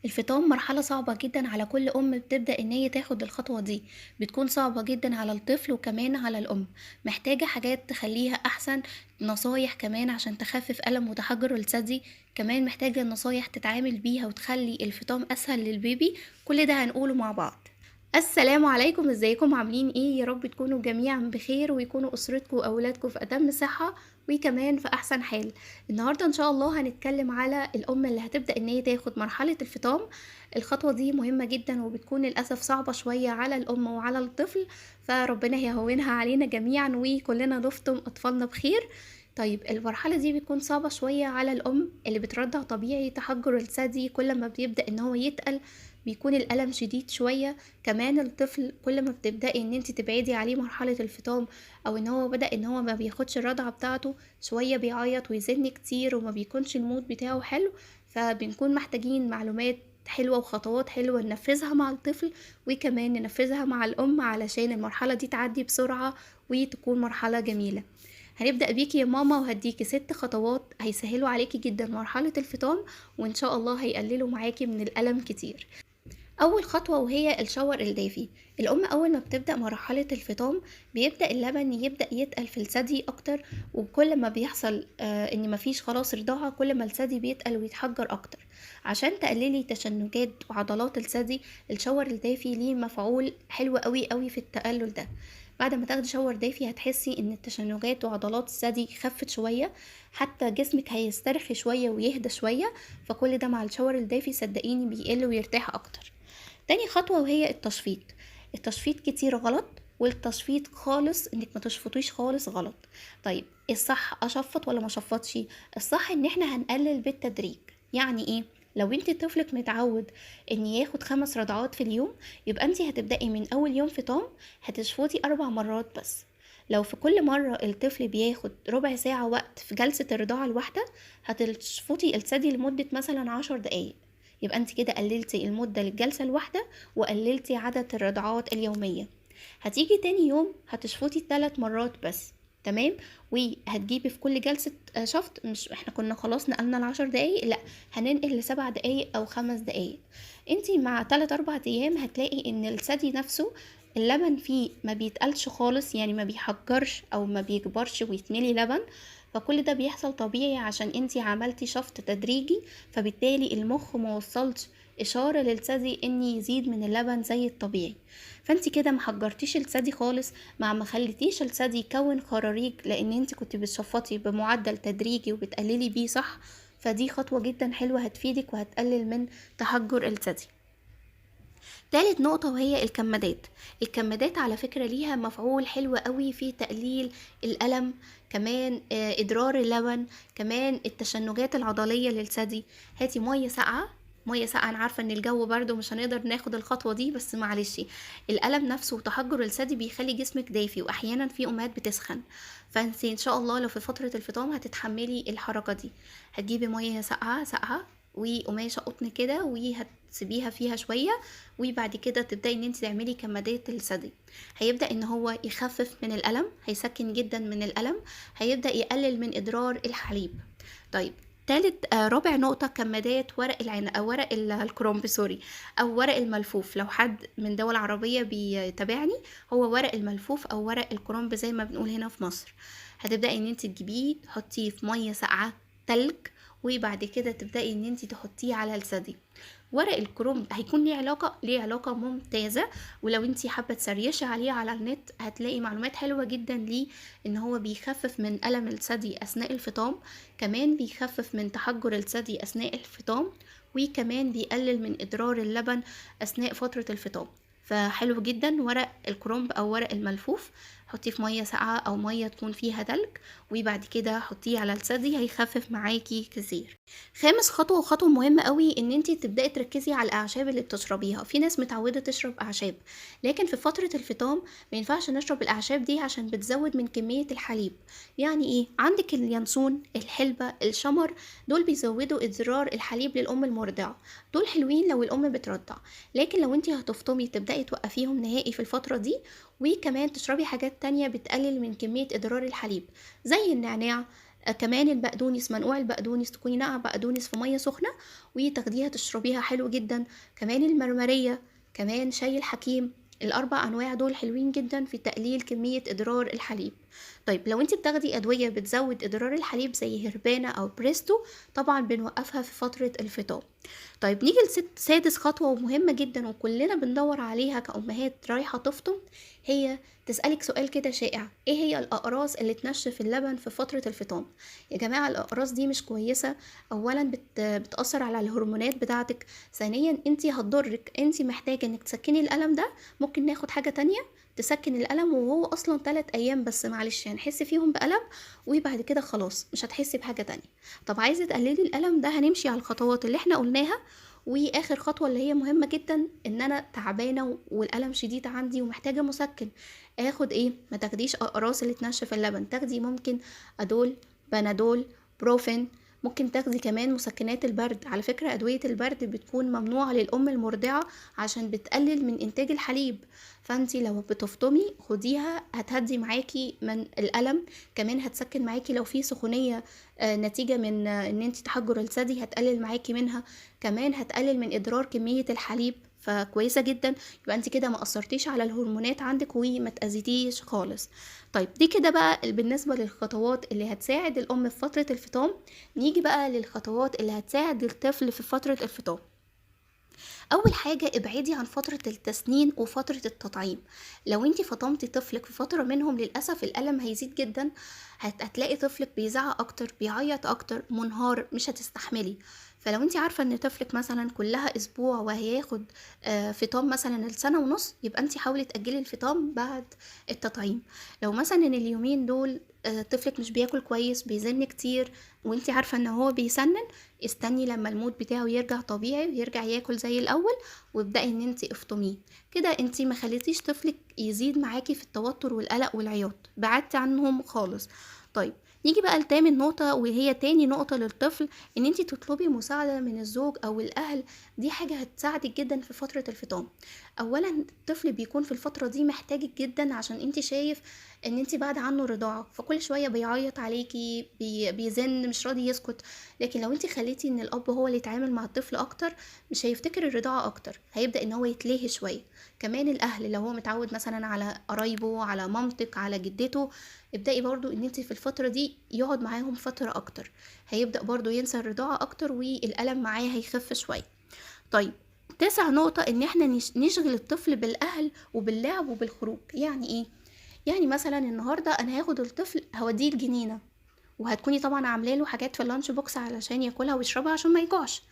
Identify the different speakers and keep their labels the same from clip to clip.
Speaker 1: الفطام مرحلة صعبة جدا على كل أم بتبدأ إن هي تاخد الخطوة دي، بتكون صعبة جدا على الطفل وكمان على الأم. محتاجة حاجات تخليها أحسن، نصايح كمان عشان تخفف ألم وتحجر الثدي، كمان محتاجة نصايح تتعامل بيها وتخلي الفطام أسهل للبيبي. كل ده هنقوله مع بعض. السلام عليكم، ازيكم عاملين ايه؟ يا رب تكونوا جميعا بخير ويكونوا اسرتكم واولادكم في اتم صحة وكمان في احسن حال. النهارده ان شاء الله هنتكلم على الام اللي هتبدا ان هي تاخد مرحلة الفطام. الخطوة دي مهمة جدا وبتكون للاسف صعبة شوية على الام وعلى الطفل، فربنا يهونها علينا جميعا وكلنا نفطم اطفالنا بخير. طيب المرحلة دي بتكون صعبة شوية على الأم اللي بترضع طبيعي. تحجر الثدي كل ما بيبدأ إن هو يتقل بيكون الألم شديد شوية. كمان الطفل كل ما بتبدأي إن انت تبعدي عليه مرحلة الفطام أو إن هو بدأ إن هو ما بياخدش الرضعة بتاعته شوية، بيعيط ويزن كتير وما بيكونش ال mood بتاعه حلو. فبنكون محتاجين معلومات حلوة وخطوات حلوة ننفذها مع الطفل وكمان ننفذها مع الأم علشان المرحلة دي تعدي بسرعة وتكون مرحلة جميلة. هنبدأ بيكي يا ماما وهديكي 6 خطوات هيسهلوا عليكي جدا مرحلة الفطام وإن شاء الله هيقللوا معاكي من الألم كتير. أول خطوة وهي ال shower الدافي. الأم أول ما بتبدأ مرحلة الفطام بيبدأ اللبن يبدأ يتقل في الثدي أكتر، وكل ما بيحصل إن مفيش خلاص رضاعة كل ما الثدي بيتقل ويتحجر أكتر. عشان تقللي تشنجات وعضلات الثدي ال shower الدافي ليه مفعول حلو قوي قوي في التقلل ده. بعد ما تاخدي shower دافي هتحسي ان التشنجات وعضلات الثدي خفت شوية، حتى جسمك هيسترخي شوية ويهدى شوية. فكل ده مع ال shower الدافي صدقيني بيقل ويرتاح اكتر. تاني خطوة وهي التشفيط. التشفيط كتير غلط، والتشفيط خالص انك ما تشفطيش خالص غلط. طيب الصح اشفط ولا ما اشفطش؟ الصح ان احنا هنقلل بالتدريج. يعني ايه؟ لو انت طفلك متعود ان ياخد 5 رضعات في اليوم، يبقى انت هتبدأي من اول يوم فطام هتشفطي 4 مرات بس. لو في كل مرة الطفل بياخد ربع ساعة وقت في جلسة الرضاعة الواحدة، هتشفطي الثدي لمدة مثلا 10 دقايق. يبقى انت كده قللتي المدة للجلسة الواحدة وقللتي عدد الرضعات اليومية. هتيجي تاني يوم هتشفطي 3 مرات بس، تمام؟ وهتجيبي في كل جلسة شفط، مش احنا كنا خلاص نقلنا ال10 دقايق، لا هننقل ل7 دقايق او 5 دقايق. انتي مع 3-4 ايام هتلاقي ان الثدي نفسه اللبن فيه ما بيتقلش خالص، يعني ما بيحجرش او ما بيكبرش ويتملي لبن. فكل ده بيحصل طبيعي عشان انتي عملتي شفط تدريجي، فبالتالي المخ ما وصلش اشارة للثدي ان يزيد من اللبن زي الطبيعي. فانتي كده ما حجرتيش الثدي خالص، مع ما خليتيش الثدي يكون خراريج، لان انتي كنت بتشفطي بمعدل تدريجي وبتقللي بيه صح. فدي خطوة جدا حلوة هتفيدك وهتقلل من تحجر الثدي. تالت نقطة وهي الكمادات. الكمادات على فكرة ليها مفعول حلو قوي في تقليل الألم، كمان إدرار اللبن، كمان التشنجات العضلية للثدي. هاتي مية ساقعة، مية ساقعة. أنا عارفة إن الجو برد ومش هنقدر ناخد الخطوة دي، بس معلش الألم نفسه وتحجر الثدي بيخلي جسمك دافي، وأحيانا في أمهات بتسخن. فأنتي إن شاء الله لو في فترة الفطام هتتحملي الحركة دي. هتجيبي مية ساقعة ساقعة وقماشة قطن كده وهتسيبيها فيها شوية، وبعد كده تبدأي ان انت تعملي كمادات الثدي. هيبدأ ان هو يخفف من الألم، هيسكن جدا من الألم، هيبدأ يقلل من إدرار الحليب. طيب رابع نقطة كمادات ورق العنب أو ورق الكرنب، سوري، أو ورق الملفوف. لو حد من دول عربية بيتابعني، هو ورق الملفوف أو ورق الكرنب زي ما بنقول هنا في مصر. هتبدأي ان انت تجيبيه تحطيه في مية ساقعة تلج، وبعد كده تبدأي ان انت تحطيه على الثدي. ورق الكرنب هيكون ليه علاقة ممتازة، ولو انت حابة تسريشي عليه على النت هتلاقي معلومات حلوة جدا ليه، ان هو بيخفف من ألم الثدي أثناء الفطام، كمان بيخفف من تحجر الثدي أثناء الفطام، وكمان بيقلل من إدرار اللبن أثناء فترة الفطام. فحلو جدا ورق الكرنب أو ورق الملفوف، حطيه في مية ساقعة أو مية تكون فيها تلج، وبعد كده حطيه على الثدي، هيخفف معاكي كتير. خامس خطوة، وخطوة مهمة قوي، ان انتي تبدأي تركزي على الأعشاب اللي بتشربيها. في ناس متعودة تشرب أعشاب، لكن في فترة الفطام ما ينفعش نشرب الأعشاب دي عشان بتزود من كمية الحليب. يعني ايه؟ عندك اليانسون، الحلبة، الشمر، دول بيزودوا إدرار الحليب للأم المرضعة، دول حلوين لو الأم بترضع، لكن لو انتي هتفطمي تبدأي توقفيهم نهائي في الفترة دي. وكمان تشربي حاجات تانية بتقلل من كمية إدرار الحليب زي النعناع، كمان البقدونس، منقوع البقدونس، تكوني ناقعه بقدونس في مية سخنة وتاخديها تشربيها، حلو جدا. كمان المرمريه، كمان شاي الحكيم. الاربع انواع دول حلوين جدا في تقليل كمية ادرار الحليب. طيب لو انت بتاخدي ادوية بتزود ادرار الحليب زي هربانه او بريستو، طبعا بنوقفها في فترة الفطام. طيب نيجي لسادس خطوة ومهمة جدا وكلنا بندور عليها كأمهات رايحة تفطم، هي تسألك سؤال كده شائع: ايه هي الأقراص اللي تنشف اللبن في فترة الفطام؟ يا جماعة الأقراص دي مش كويسة، أولا بتأثر على الهرمونات بتاعتك، ثانيا انتي هتضرك، انتي محتاجة انك تسكني الألم ده، ممكن ناخد حاجة تانية تسكن الألم وهو أصلا 3 أيام بس، معلش هنحس فيهم بألم وبعد كده خلاص مش هتحسي بحاجة تانية. طب عايزة تقللي الألم ده، هنمشي على الخطوات اللي احنا قلناها. واخر خطوة اللي هي مهمة جدا، ان انا تعبانة والالم شديد عندي ومحتاجة مسكن، اخد ايه؟ ما تاخديش اقراص اللي تنشف اللبن، تاخدي ممكن ادول، بنادول، بروفين، ممكن تاخدي كمان مسكنات البرد. على فكرة ادوية البرد بتكون ممنوعة للام المرضعة عشان بتقلل من انتاج الحليب، فانتي لو بتفطمي خديها، هتهدي معاكي من الالم، كمان هتسكن معاكي لو في سخونيه، نتيجة من ان انتي تحجر الثدي، هتقلل معاكي منها، كمان هتقلل من ادرار كمية الحليب، فكويسه جدا. يبقى انت كده ما قصرتيش على الهرمونات عندك وما تاذيتيش خالص. طيب دي كده بقى بالنسبة للخطوات اللي هتساعد الام في فترة الفطام. نيجي بقى للخطوات اللي هتساعد الطفل في فترة الفطام. اول حاجة ابعدي عن فترة التسنين وفترة التطعيم. لو انتي فطمتي طفلك في فترة منهم للاسف الالم هيزيد جدا، هتلاقي طفلك بيزعق اكتر، بيعيط اكتر، منهار، مش هتستحملي. فلو انتي عارفه ان طفلك مثلا كلها اسبوع وهياخد فطام مثلا السنة ونص، يبقى انتي حاولي تاجلي الفطام بعد التطعيم. لو مثلا اليومين دول طفلك مش بياكل كويس، بيزن كتير، وانتي عارفه ان هو بيسنن، استني لما ال mood بتاعه يرجع طبيعي ويرجع ياكل زي الاول، وابدأي ان انتي افطميه. كده انتي ما خليتيش طفلك يزيد معاكي في التوتر والقلق والعياط، بعدتي عنهم خالص. طيب نيجي بقى لتامن نقطة، وهي تاني نقطة للطفل، ان انتي تطلبي مساعدة من الزوج او الاهل. دي حاجة هتساعدك جدا في فترة الفطام. اولا الطفل بيكون في الفترة دي محتاجك جدا، عشان انتي شايف ان انتي بعد عنه رضاعة، فكل شوية بيعيط عليكي، بيزن، مش راضي يسكت. لكن لو انتي خليتي ان الاب هو اللي يتعامل مع الطفل اكتر، مش هيفتكر الرضاعة اكتر، هيبدأ ان هو يتلهي شوية. كمان الاهل لو هو متعود مثلا على قرايبه، على مامتك، على جدته، ابدأي برضو ان انتي في الفترة دي يقعد معاهم فترة اكتر، هيبدأ برضو ينسى الرضاعة اكتر والألم معاه هيخف شوية. طيب 9 نقطة، ان احنا نشغل الطفل بالاهل وباللعب وبالخروج. يعني ايه؟ يعني مثلا النهاردة انا هاخد الطفل هوديه الجنينة، وهتكوني طبعا عامله له حاجات في ال lunch box علشان ياكلها ويشربها عشان ما يجوعش.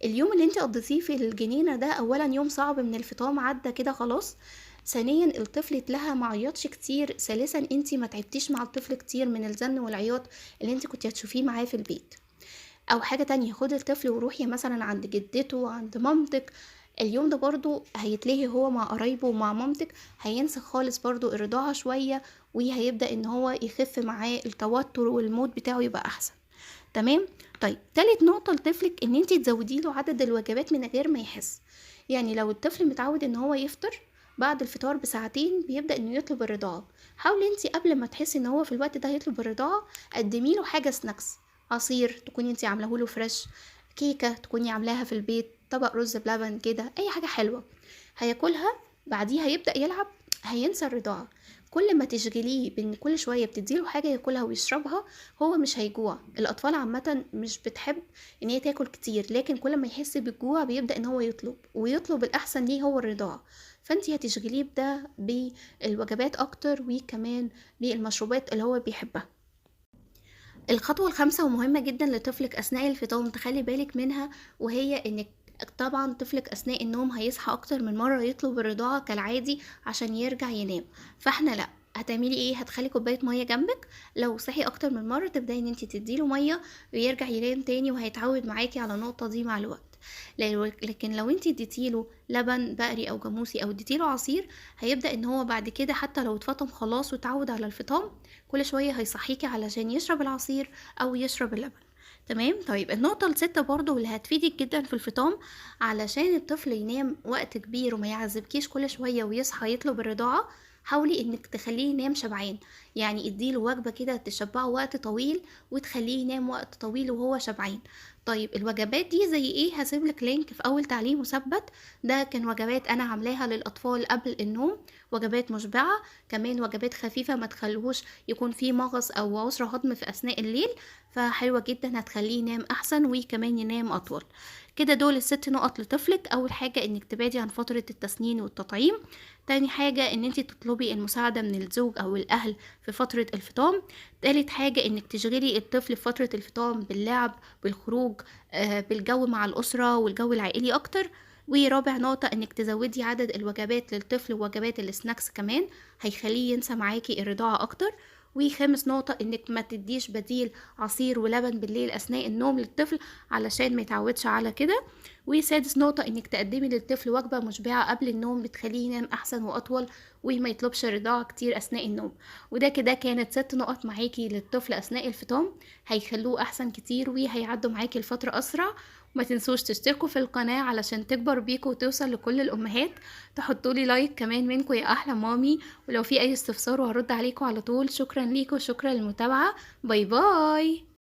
Speaker 1: اليوم اللي انت قضيتيه في الجنينة ده اولا يوم صعب من الفطام، عدى كده خلاص. ثانيا الطفل اتلهى، ما عيطش كتير. ثالثا انت ما تعبتيش مع الطفل كتير من الزن والعياط اللي انت كنت هتشوفيه معاه في البيت. او حاجة تانية، خدي الطفل وروحي مثلا عند جدته، عند مامتك. اليوم ده برضو هيتلهي هو مع قرايبه ومع مامتك، هينسى خالص برضو الرضاعة شوية، وهيبدأ ان هو يخف معاه التوتر وال mood بتاعه يبقى احسن. تمام. طيب تالت نقطة لطفلك، ان انتي تزودي له عدد الوجبات من غير ما يحس. يعني لو الطفل متعود ان هو يفطر بعد الفطار بساعتين بيبدأ انه يطلب الرضاعة، حاولي انتي قبل ما تحسي ان هو في الوقت ده هيطلب الرضاعة قدمي له حاجة snacks، عصير تكوني انتي عاملاه له fresh، كيكة تكوني عاملاها في البيت، طبق رز بلبن كده، اي حاجة حلوة هياكلها، بعديها يبدأ يلعب، هينسى الرضاعة. كل ما تشغليه بان كل شوية بتديله حاجة ياكلها ويشربها هو مش هيجوع. الاطفال عامة مش بتحب ان هي تاكل كتير، لكن كل ما يحس بالجوع بيبدأ ان هو يطلب، ويطلب الاحسن ليه هو الرضاعة. فانتي هتشغليه بده بالوجبات اكتر، وكمان بالمشروبات اللي هو بيحبها. الخطوة الخامسة ومهمة جدا لطفلك اثناء الفطام تخلي بالك منها، وهي انك طبعا طفلك اثناء النوم هيصحى اكتر من مرة يطلب الرضاعة كالعادي عشان يرجع ينام. فاحنا لا، هتعملي ايه؟ هتخلي كوباية مية جنبك، لو صحي اكتر من مرة تبداي ان انتي تديله مية ويرجع ينام تاني، وهيتعود معاكي على النقطة دي مع الوقت. لكن لو انتي اديتيله لبن بقري او جاموسي او اديتيله عصير، هيبدا ان هو بعد كده حتى لو اتفطم خلاص واتعود على الفطام، كل شوية هيصحيكي علشان يشرب العصير او يشرب اللبن. تمام. طيب النقطة الستة برضو واللي هتفيدك جدا في الفطام علشان الطفل ينام وقت كبير وما يعذبكيش كل شوية ويصحى يطلب الرضاعة، حاولي انك تخليه ينام شبعان، يعني اديله وجبة كده تشبعه وقت طويل وتخليه ينام وقت طويل وهو شبعان. طيب الوجبات دي زي ايه؟ هسيب لك link في اول تعليق مثبت، ده كان وجبات انا عاملاها للاطفال قبل النوم، وجبات مشبعة، كمان وجبات خفيفة ما تخلوهوش يكون فيه مغص او عسر هضم في اثناء الليل، فحلوة جدا هتخليه ينام احسن وكمان ينام اطول. كده دول الست نقط لطفلك. اول حاجة انك تبعدي عن فترة التسنين والتطعيم، تاني حاجة ان انتي تطلبي المساعدة من الزوج او الاهل في فترة الفطام، تالت حاجة انك تشغلي الطفل في فترة الفطام باللعب، بالخروج، بالجو مع الاسرة والجو العائلي اكتر، ورابع نقطة انك تزودي عدد الوجبات للطفل ووجبات ال snacks كمان، هيخليه ينسى معاكي الرضاعة اكتر، وخامس نقطة انك ما تديش بديل عصير ولبن بالليل اثناء النوم للطفل علشان ما يتعودش على كده، وسادس نقطة انك تقدمي للطفل وجبة مشبعة قبل النوم بتخليه ينام احسن واطول وما يطلبش رضاعة كتير اثناء النوم. وده كده كانت 6 نقط معاكي للطفل اثناء الفطام، هيخلوه احسن كتير وهيعدوا معاكي الفترة اسرع. وما تنسوش تشتركوا في القناة علشان تكبر بيكوا وتوصل لكل الامهات، تحطولي like كمان منكوا يا احلى مامي، ولو في اي استفسار وهرد عليكوا على طول. شكرا ليكوا وشكرا للمتابعة، bye bye.